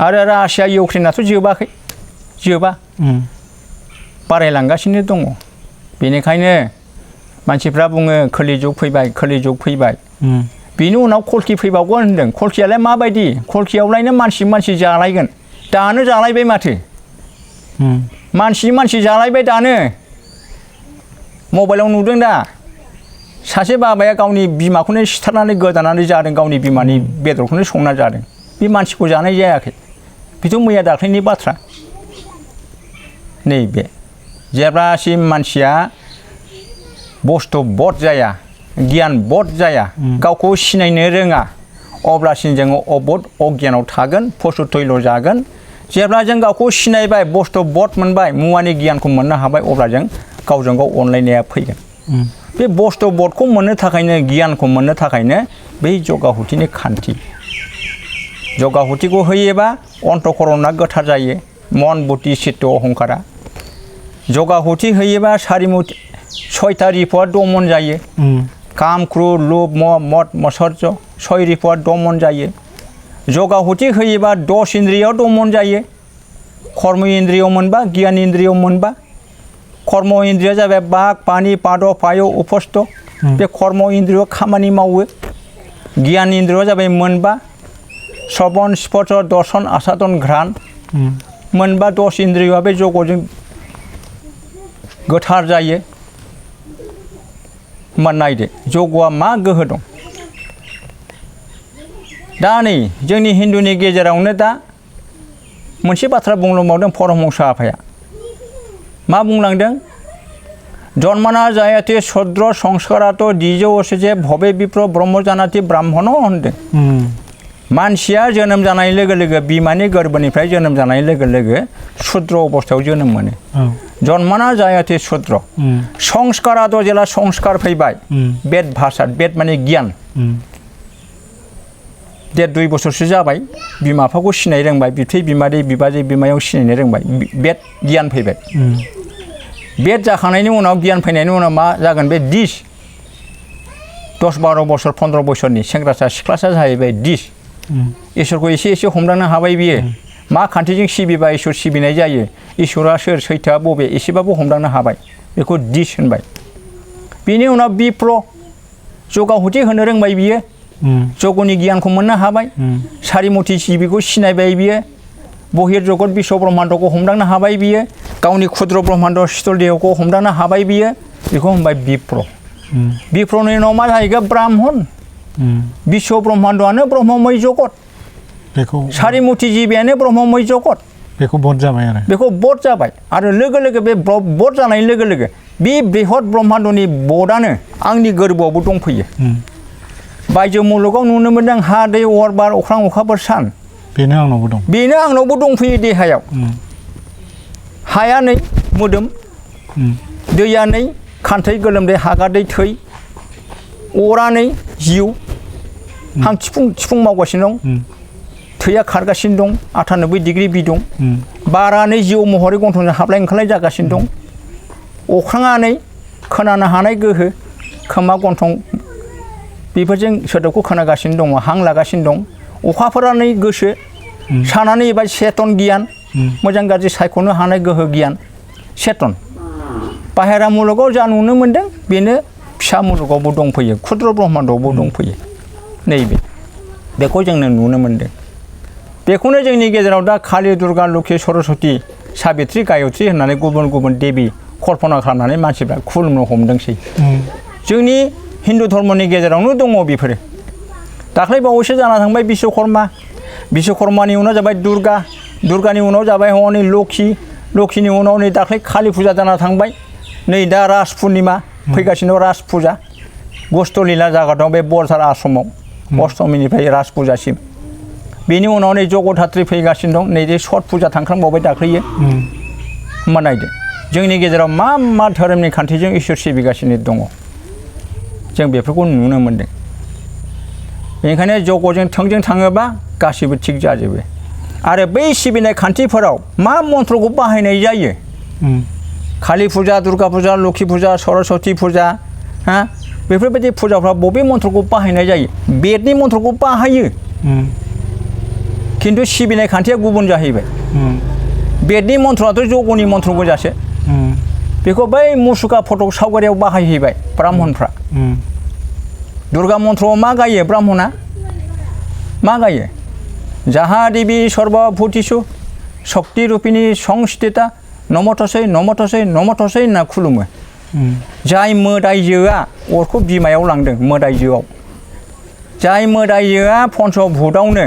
आरो रासिया इउक्रेनाथ' जोबा बारायलांगासिनो दङ बेनिखायनो मानसिफ्रा बुङो खोलि जुग फैबाय बिनि उनाव कल्कि फैबावगोन होनदों कल्कियालाय माबायदि कल्कियावलायनो मानसि जालायगोन दानो जालायबाय माथो मानसि जालायबाय दानो मबाइलाव नुदों दा सासे बाबाया गावनि बिमाखौनो सिथारनानै गोदानानै जादों गावनि बिमानि बेदरखौनो संना जादों बे मानसिखौ जानाय जायाखै बेथ' मैया दाख्लैनि बाथ्रा नैबे जेब्लासिम मानसिया बस्तु बध जाया गियान बध जाया गावखौ सिनायनो रोङा अब्लासिम जोङो अबध अगियानाव थागोन पशु थैल' जागोन जेब्ला जों गावखौ सिनायबाय बस्तु बध मोनबाय मुवानि गियानखौ मोननो हाबाय अब्ला जों गावजों गाव अनलायनाया फैगोन बे बस्तु बधखौ मोननो थाखायनो गियानखौ मोननो थाखायनो बै जगाहुतिनि खान्थि जगाहुतिखौ होयोबा अन्तःकरणा गोथार जायो मन बुद्धि चित्त अहंकारा जगाहुति होयोबा सारिमुति 6टा रिपुआ दमन जायो काम क्रोध लोभ मोह मद मत्सर्य 6 रिपुआ दमन जायो जगाहुति होयोबा 10 इन्द्रियाव दमन जायो कर्म इन्द्रिय मोनबा गियान इन्द्रिय मोनबा कर्म इन्द्रिया जाबाय बाग पानि पाद पाय उपस्थ बे कर्म इन्द्रिय खामानि मावो गियान इन्द्रिय जाबाय मोनबा श्रवण स्पर्श दर्शन आसादन घ्राण मोनबा 10 इन्द्रियआ बे जगजों गोथार जायो होमबा नायदो जगआ मा गोहो दं दा नै जोंनि हिन्दुनि गेजेरावनो दा मोनसे बाथ्रा बुंलांबावदों परमहंस आफाया मा बुंलांदों जन्मना जायाते शूद्र संस्कारात द्विज असे भवे विप्र ब्रह्म जानाति ब्राह्मण होनदों मानसिया जोनोम जानाय लोगो लोगो बिमानि गोरबोनिफ्राय जोनोम जानाय लोगो लोगो शूद्र अबस्थायाव जोनोम मोनो जन्मना जायाते शूद्र संस्कारात जेला संस्कार फैबाय बेद भाषा बेद माने गियान 1.5-2 बोसोरसो जाबाय बिमा बिफाखौ सिनाय रोंबाय बिबथै बिमादै बिबाजै बिमायाव सिनायनो रोंबाय बेद गियान फैबाय बेद जाखांनायनि उनाव गियान फैनायनि उनाव मा जागोन बे दिस 10-12 बोसोर 15 बोसोरनि सेंग्रासा सिख्लासा जाहैबाय दिस इसोरखौ एसे हमदांनो हाबाय बियो मा खान्थिजों सिबिबा इसोर सिबिनाय जायो इसोरा सोर सैथोआ बबे एसेबाबो हमदांनो हाबाय बेखौ दिस होनबाय बिनि उनाव बिप्र जगाहुति होनो रोंबाय बियो जगनि गियानखौ मोननो हाबाय सारिमुति सिबिखौ सिनायबाय बियो बहिर जगत विश्व ब्रह्माण्डखौ हमदांनो हाबाय बियो गावनि क्षुद्र ब्रह्माण्ड शीतल देहखौ हमदांनो हाबाय बियो बेखौ होनबाय बिप्र बिप्रनि उनाव मा जाहैगोन ब्राह्मण विश्व ब्रह्माण्डआनो ब्रह्ममय जगत बेखौ सारिमुति जिबियानो ब्रह्ममय जगत बेखौ बध जाबाय आरो लोगो लोगो बे बध जानाय लोगो लोगो बे बृहत ब्रह्माण्डनि बधआनो आंनि गोरबोआवबो दंफैयो बायजो मुलुगाव नुनो मोनदों हा दै अर बार अख्रां अखाफोर सान बेनो आंनावबो दंफैयो देहायाव हाया नै मोदोम दैया नै खान्थै गोलोमदै हागादै थै अरा नै जिउ हां थिफुं मावगासिनो दं थैया खारगासिनो दं 98 डिग्री बिदुं बारा नै जिउ महरै गन्थंजों हाबलाय ओंखारलाय जागासिनो दं अख्राङा नै खोनानो हानाय गोहो खोमा गन्थं बेफोरजों सोदोबखौ खोनागासिनो दङ हां लागासिनो दं अखाफोरा नै गोसो सानानै एबा चेतन गियान मोजां गाज्रि सायख'नो हानाय गोहो गियान चेतन बाहेरा मुलुगाव जा नुनो मोनदों बेनो फिसा मुलुगावबो दंफैयो क्षुद्र ब्रह्माण्डआवबो दंफैयो नैबे बेखौ जोंनो नुनो मोनदों बेखौनो जोंनि गेजेराव दा कालि दुर्गा लोक्षि सरस्वती साबित्री गायत्री होननानै गुबुन गुबुन देबी कल्पना खालामनानै मानसिफ्रा खुलुमनो हमदोंसै जोंनि हिन्दु धर्मनि गेजेरावनो दङ बेफोरो दाख्लै बावैसो जाना थांबाय बिश्वकर्मानि उनाव जाबाय दुर्गानि उनाव जाबाय हनै लक्षिनि उनाव नै दाख्लै कालि फुजा जाना थांबाय नै दा रास पुर्णिमा फैगासिनो रास फुजा गस्थ'लीला जागादों बे बरसार आश्रमाव अष्टमीनिफ्राय रास फुजासिम बेनि उनाव नै जगधात्री फैगासिनो दं नै छठ फुजा थांखांबावबाय दाख्लैयो होमबा नायदो जोंनि गेजेराव मा धोरोमनि खान्थिजों इसोर सिबिगासिनो दङ जों बेफोरखौ नुनो मोनदों बेनिखायनो जगजों थोंजों थाङोबा गासिबो थिग जाजोबो आरो बै सिबिनाय खान्थिफोराव मा मन्त्रखौ बाहायनाय जायो कालि फुजा दुर्गा फुजा लक्षि फुजा सरस्वती फुजा हा बेफोरबायदि फुजाफ्राव बबे मन्त्रखौ बाहायनाय जायो बेदनि मन्त्रखौ बाहायो खिन्थु सिबिनाय खान्थिया गुबुन जाहैबाय बेदनि मन्त्रआथ' जगनि मन्त्र गोजासो बेखौ बै मुसुखा फटक सावगारियाव बाहायहैबाय ब्राह्मणफ्रा दुर्गा मन्त्रआव मा गायो ब्राह्मणा मा गायो जाहा देवी सर्वभूतिषु शक्ति रूपिणी संस्थिता नमथसै नमथसै नमथसै होनना खुलुमो जाय मोदायजोआ अरखौ बिमायाव लांदों मोदायजोआव जाय मोदायजोआ पन्चभूतावनो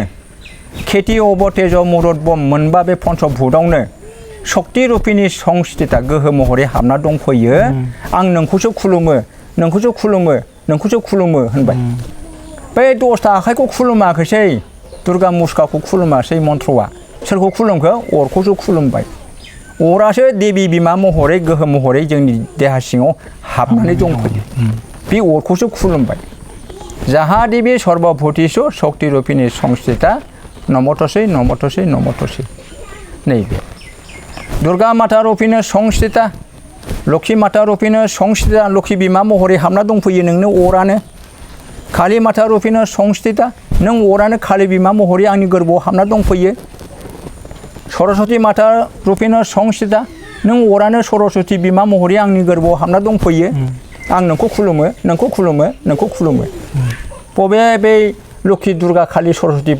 खेति अबतेज मुरद बम मोनबा बे पन्चभूतावनो शक्ति रूपिणी संस्थिता गोहो महरै हाबना दंफैयो आं नोंखौसो खुलुमो नोंखौसो खुलुमो नोंखौसो खुलुमो होनबाय बै 10था आखाइखौ खुलुमाखैसै दुर्गा मुसुखाखौ खुलुमासै मन्त्रआ सोरखौ खुलुमखो अरखौसो खुलुमबाय अरासो देवी बिमा महरै गोहो महरै जोंनि देहा सिङाव हाबनानै दंफैयो बे अरखौसो खुलुमबाय जाहा देवी सर्वभूतिषु शक्ति रूपिणी संस्थिता नमथसै नमथसै नमथसै नैबे दुर्गा माता रूपिणी संस्थिता लक्षि माता रूपिणी संस्थिता लक्षि बिमा महरै हाबना दंफैयो नोंनो अरानो काली माता रूपिणी संस्थिता नों अरानो काली बिमा महरै आंनि गोरबोआव हाबना दंफैयो सरस्वती माता रूपिणी संस्थिता नों अरानो सरस्वती बिमा महरै आंनि गोरबोआव हाबना दंफैयो आं नोंखौ खुलुमो नोंखौ खुलुमो नोंखौ खुलुमो बबे बे लक्षि दुर्गा काली सरस्वती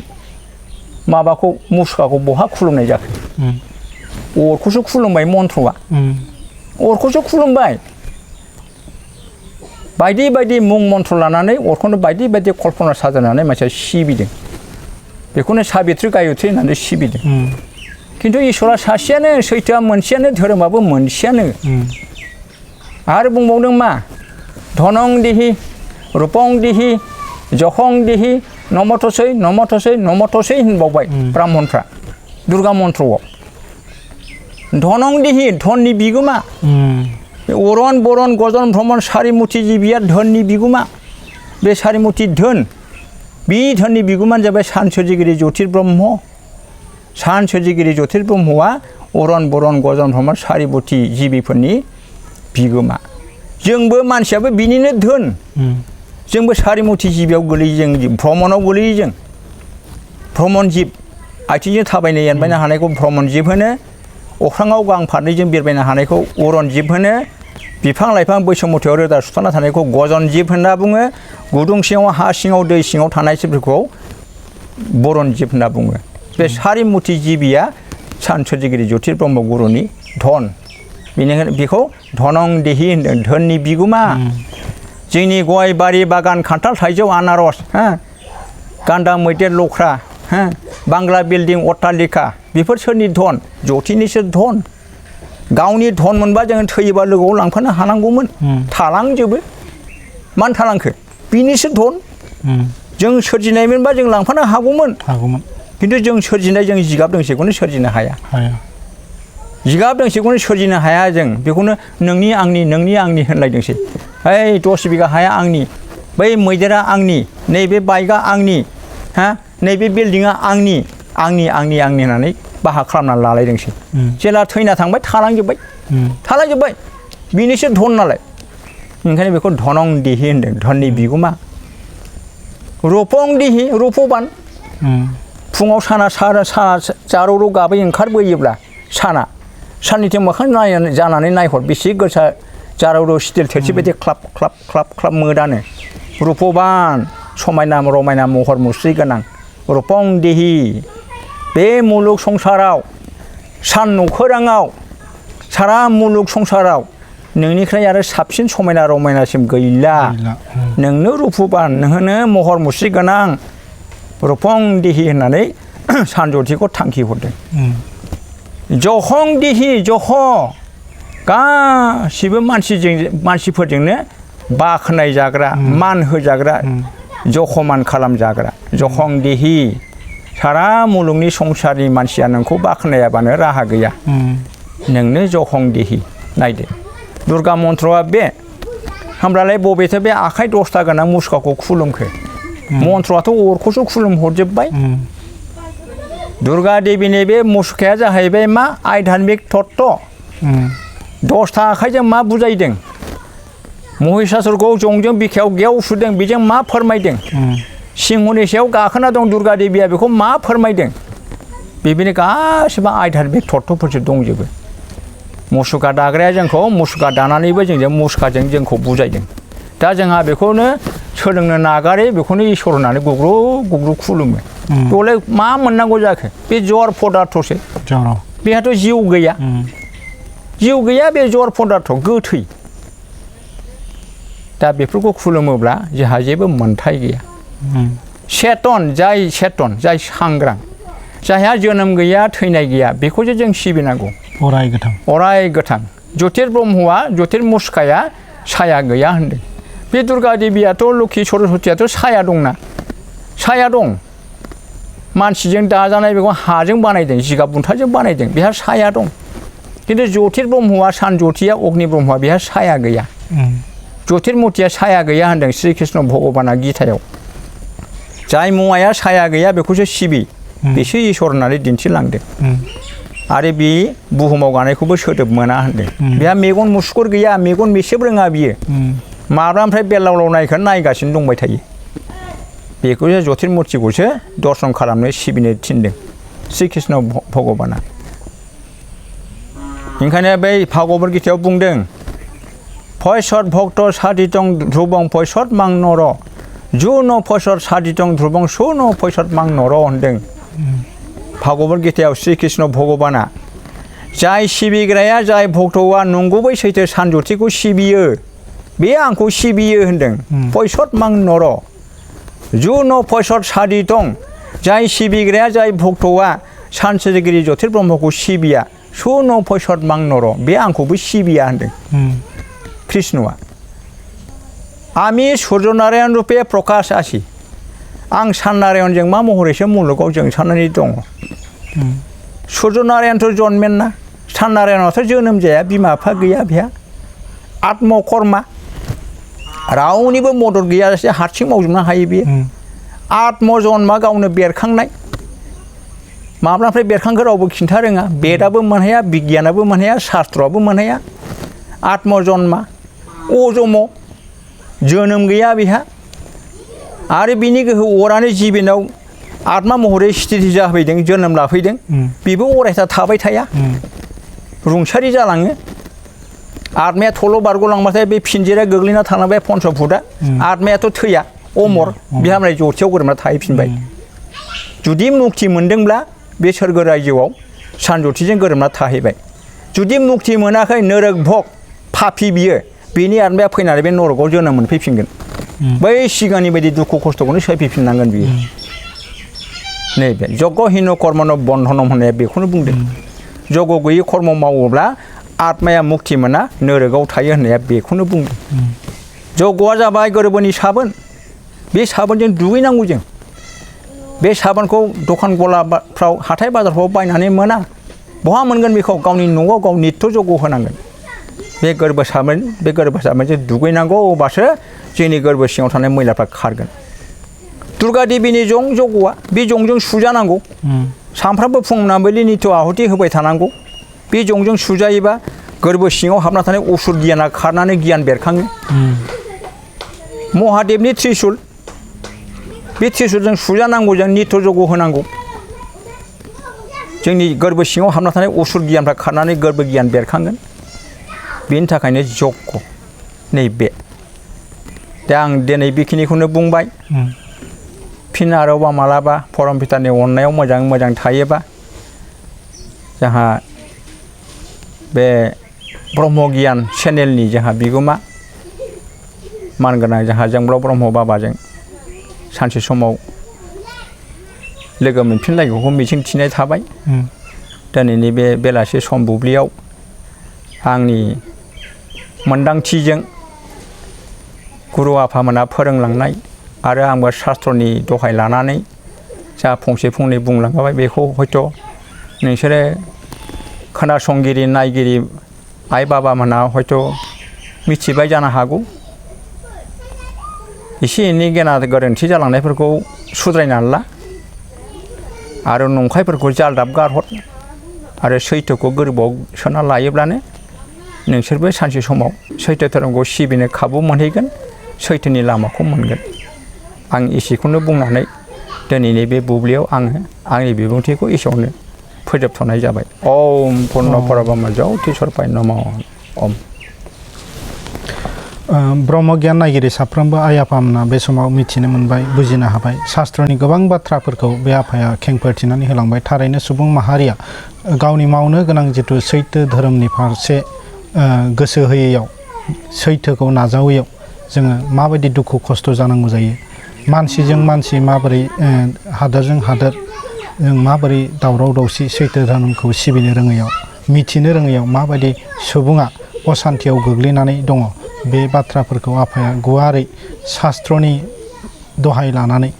माबाखौ मुसुखाखौ बहा खुलुमनाय जाखो अरखौसो खुलुमबाय मन्त्रआ अरखौसो खुलुमबाय बायदि बायदि मुं मन्त्र लानानै अरखौनो बायदि बायदि कल्पना साजायनानै मानसिया सिबिदों बेखौनो साबित्रि गायत्रि होननानै सिबिदों खिन्थु इसोरा सासेयानो सैथोआ मोनसेयानो धोरोमाबो मोनसेयानो आरो बुंबावदों मा धनं दिहि रूपं दिहि जखं दिहि नमथसै नमथसै नमथसै होनबावबाय ब्राह्मणफ्रा दुर्गा मन्त्रआव धनं दिहि धननि बिगोमा अरन बरन गजन भ्रमण सारिमुथि जिबिया धननि बिगोमा बे सारिमुथि धोन बे धननि बिगोमानो जाबाय सान सोरजिगिरि ज्योतिर ब्रह्म सान सोरजिगिरि ज्योतिर ब्रह्मआ अरन बरन गजन भ्रमण सारिमुथि जिबिफोरनि बिगोमा जोंबो मानसियाबो बिनिनो धोन जोंबो सारिमुथि जिबियाव गोलैयो जों भ्रमणाव गोलैयो जों भ्रमण जिब आथिंजों थाबायनो एरबायनो हानायखौ भ्रमण जिब होनो अख्राङाव गां फारनैजों बिरबायनो हानायखौ अरन जिब होनो बिफां लाइफां बैसोमुथियाव रोदा सुथाबना थानायखौ गजन जिब होनना बुङो गुदुं सिङाव हा सिङाव दै सिङाव थानाय जिबफोरखौ बरन जिब होनना बुङो बे सारिमुथि जिबिया सान सोरजिगिरि ज्योतिर ब्रह्म गुरुनि धन बेनिखायनो बेखौ धनं देहि होनदों धोननि बिगोमा जोंनि गय बारि बागान खान्थाल थाइजौ आनारस गान्दा मैदेर लख्रा बांग्ला बिल्डिं अट्टालिका बेफोर सोरनि धन ज्योतिनिसो धन गावनि धन मोनबा जों थैयोबा लोगोआव लांफानो हानांगौमोन थालांजोबो मानो थालांखो बिनिसो धन जों सोरजिनाय मोनबा जों लांफानो हागौमोन खिन्थु जों सोरजिनाय जों जिगाब दोंसेखौनो सोरजिनो हाया जिगाब दोंसेखौनो सोरजिनो हाया जों बेखौनो नोंनि आंनि होनलायदोंसै ओइ 10 बिगा हाया आंनि बै मैदेरा आंनि नैबे बाइकआ आंनि नैबे बिल्डिंआ आंनि होननानै बाहा खालामनानै लालायदोंसै जेला थैना थांबाय थालांजोब्बाय बिनिसो धन नालाय ओंखायनो बेखौ धनं देहि होनदों धननि बिगोमा रूपं देहि रूपबान फुङाव साना जारौ गाबै ओंखारबोयोब्ला साननिथिं मोखां जानानै नायहर बेसे गोसा जारौ स्टिल थोरसि बायदि ख्लाब ख्लाब ख्लाब ख्लाब मोदानो रूपबान समायना रमायना महर मुस्रि गोनां रूपं देहि बे मुलुग संसाराव सान नखोराङाव सारा मुलुग संसाराव नोंनिफ्राय आरो साबसिन समायना रमायनासिम गैला नोंनो रूपबान नोंनो महर मुस्रि गोनां रूपं देहि होननानै सानजौथिखौ थांखि हरदों जखं देहि जख गासिबो मानसिफोरजोंनो बाख्नाय जाग्रा मान होजाग्रा जखमान खालामजाग्रा जखं देहि सारा मुलुगनि संसारनि मानसिया नोंखौ बाख्नायाबानो राहा गैया नोंनो जखं देहि नायदो दुर्गा मन्त्रआ बे होमब्लालाय बबेथो बे आखाइ 10था गोनां मुसुखाखौ खुलुमखो मन्त्रआथ' अरखौसो खुलुमहरजोब्बाय दुर्गा देवीनि बे मुसुखाया जाहैबाय मा आध्यात्मिक तत्व 10था आखाइजों मा बुजायदों महिषासुरखौ जंजों बिखायाव गेव सुदों बेजों मा फोरमायदों सिंहनि सायाव गाखोना दं दुर्गा देवीया बेखौ मा फोरमायदों बेनि गासिबो आध्यात्मिक तत्वफोरसो दंजोबो मुसुखा दाग्राया जोंखौ मुसुखा दानानैबो जोंजों मुसुखाजों जोंखौ बुजायदों दा जोंहा बेखौनो सोलोंनो नागारै बेखौनो इसोर होननानै गुग्रु गुग्रु खुलुमो बेवलाय मा मोननांगौ जाखो बे जड़ पदार्थसो बेहाथ' जिउ गैया बे जड़ पदार्थ गोथै दा बेफोरखौ खुलुमोब्ला जोंहा जेबो मोन्थाय गैया सेतन जाय सांग्रां जायहा जोनोम गैया थैनाय गैया बेखौसो जों सिबिनांगौ अराय गोथां ज्योतिर ब्रह्मआ ज्योतिर मुसुखाया साया गैया होनदों बे दुर्गा देवीयाथ' लोखि सरस्वतीयाथ' साया दंना साया दं मानसिजों दाजानाय बेखौ हाजों बानायदों जिगाब बुन्थाजों बानायदों बेहा साया दं किन्तु ज्योतिर ब्रह्मआ सान ज्योतिया अग्नि ब्रह्मआ बेहा साया गैया ज्योतिर्मूर्तिया साया गैया होनदों श्री कृष्ण भगबाना गीतायाव जाय मुवाया साया गैया बेखौसो सिबि बेसो इसोर होननानै दिन्थिलांदों आरो बे बुहुमाव गानायखौबो सोदोब मोना होनदों बेहा मेगन मुसुगुर गैया मेगन मेसेब रोङा बियो माब्लानिफ्राय बेलावलाव नायखौ नायगासिनो दंबाय थायो बेखौसो ज्योतिर्मूर्तिखौसो दर्शन खालामनो सिबिनो थिनदों श्री कृष्ण भगबाना ओंखायनो बै भागवत गीतायाव बुंदों फयसत भक्त सादितं ध्रुवं फयसत मां नर जु न फयसत सादितं ध्रुवं सु न फयसत मां नर होनदों भागवत गीतायाव श्री कृष्ण भगबाना जाय सिबिग्राया जाय भक्तआ नंगुबै सैथो सानज्योतिखौ सिबियो बे आंखौ सिबियो होनदों फयसत मां नर जु न फयसत सादितं जाय सिबिग्राया जाय भक्तआ सानसोरगिरि ज्योतिर ब्रह्मखौ सिबिया सु न फयसत मां नर बे आंखौबो सिबिया होनदों कृष्णआ आमी सूर्यनारायण रूपे प्रकाश आसि आं साननारायणजों मा महरैसो मुलुगाव जोंसारनानै दङ सूर्यनारायणथ' जन्मेन ना साननारायणआथ' जोनोम जाया बिमा बिफा गैया बेहा आत्मकर्मा रावनिबो मदद गैयाजासे हारसिं मावजोबनो हायो बेयो आत्मजन्मा गावनो बेरखांनाय माब्लानिफ्राय बेरखांखो रावबो खिन्था रोङा बेदाबो मोनहाया बिगियानाबो मोनहाया शास्त्रआबो मोनहाया आत्मजन्मा अजम जोनोम गैया बेहा आरो बिनि गोहो अरानो जिबेनाव आत्मा महरै स्थिति जाफैदों जोनोम लाफैदों बेबो अरायथा थाबाय थाया रुंसारि जालाङो आत्माया थल' बारग'लांबाथाय बे फिनजिरा गोग्लैना थालांबाय पन्चभुतआ आत्मायाथ' थैया अमर बिहा मालाय जथियाव गोरोबना थाहैफिनबाय जुदि मुक्ति मोनदोंब्ला बे सोरगो रायजोआव सानज्योतिजों गोरोबना थाहैबाय जुदि मुक्ति मोनाखै नरक भग पापि बियो बेनि आत्माया फैनानै बे नरकआव जोनोम मोनफैफिनगोन बै सिगांनि बायदि दुखु खस्थ'खौनो सैफैफिननांगोन बियो नैबे जग हिन कर्मन बन्धनम होननाया बेखौनो बुंदों जग गैयै कर्म मावोब्ला आत्माया मुक्ति मोना नरकआव थायो होननाया बेखौनो बुंदों जगआ जाबाय गोरबोनि साबोन बे साबोनजों दुगैनांगौ जों बे साबोनखौ दखान गलाफ्राव हाथाय बाजारफ्राव बायनानै मोना बहा मोनगोन बेखौ गावनि न'आव गाव नित्य जग होनांगोन बे गोरबो साबोनजों दुगैनांगौ अब्लासो जोंनि गोरबो सिङाव थानाय मैलाफ्रा खारगोन दुर्गा देवीनि जगआ बे जंजों सुजानांगौ सानफ्रामबो फुं मोनाबिलि नित्य आहुति होबाय थानांगौ बे जंजों सुजायोबा गोरबो सिङाव हाबना थानाय असुर गियाना खारनानै गियान बेरखाङो महादेबनि त्रिशुल बे त्रिशुलजों सुजानांगौ जों नित्य जग होनांगौ जोंनि गोरबो सिङाव हाबना थानाय असुर गियानफ्रा खारनानै गोरबो गियान बेरखांगोन बेनि थाखायनो जग नैबे दा आं दिनै बेखिनिखौनो बुंबाय फिन आरोबाव मालाबा परम पितानि अननायाव मोजां थायोबा जोंहा बे ब्रह्म गियान चेनेलनि जोंहा बिगोमा मानगोनां जोंहा जोंब्लाव ब्रह्म बाबाजों सानसे समाव लोगो मोनफिनलायगौखौ मिजिं थिनाय थाबाय दिनैनि बे बेलासि सम बुब्लियाव आंनि मोनदांथिजों गुरु आफामोना फोरोंलांनाय आरो आंबो शास्त्रनि दहाय लानानै जा फंसे फंनै बुंलांबाय बेखौ हयथ' नोंसोरो खोनासंगिरि नायगिरि आइ बाबामोना हयथ' मिथिबाय जानो हागौ एसे एनै गेना गोरोन्थि जालांनायफोरखौ सुद्रायनानै ला आरो नंखायफोरखौ जालदाब गारहर आरो सैथोखौ गोरबोआव सोना लायोब्लानो नोंसोरबो सानसे समाव सैथो धोरोमखौ सिबिनो खाबु मोनहैगोन सैथोनि लामाखौ मोनगोन आं एसेखौनो बुंनानै दिनैनि बे बुब्लियाव आङो आंनि बिबुंथिखौ एसेयावनो फोजोबथ'नाय जाबाय ओम पुर्ण परब्रह्म ज्योतिषर्पाय नमः ओम ब्रह्म गियान नायगिरि साफ्रोमबो आइ आफामोना बे समाव मिथिनो मोनबाय बुजिनो हाबाय शास्त्रनि गोबां बाथ्राफोरखौ बे आफाया खेंफोरथिनानै होलांबाय थारैनो सुबुं माहारिया गावनि मावनो गोनां जिथु सैथो धोरोमनि फारसे गोसो होयैयाव सैथोखौ नाजावैयाव जोङो माबायदि दुखु खस्थ' जानांगौ जायो मानसिजों मानसि माबोरै हादोरजों हादोर जों माबोरै दावराव दावसि सैथो धोरोमखौ सिबिनो रोङैयाव मिथिनो रोङैयाव माबायदि सुबुङा असान्थियाव गोग्लैनानै दङ बे बाथ्राफोरखौ आफाया गुवारै शास्त्रनि दहाय लानानै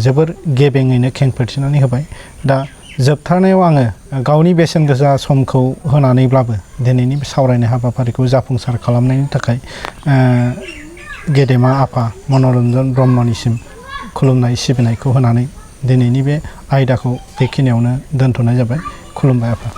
जोबोर गेबेङैनो खेंफोरथिनानै होबाय दा जोबथारनायाव आङो गावनि बेसेन गोसा समखौ होनानैब्लाबो दिनैनि सावरायनाय हाबाफारिखौ जाफुंसार खालामनायनि थाखाय गेदेमा आफा मनरन्जन ब्रह्मनिसिम खुलुमनाय सिबिनायखौ होनानै दिनैनि बे आयदाखौ बेखिनियावनो दोनथ'नाय जाबाय खुलुमबाय आफा।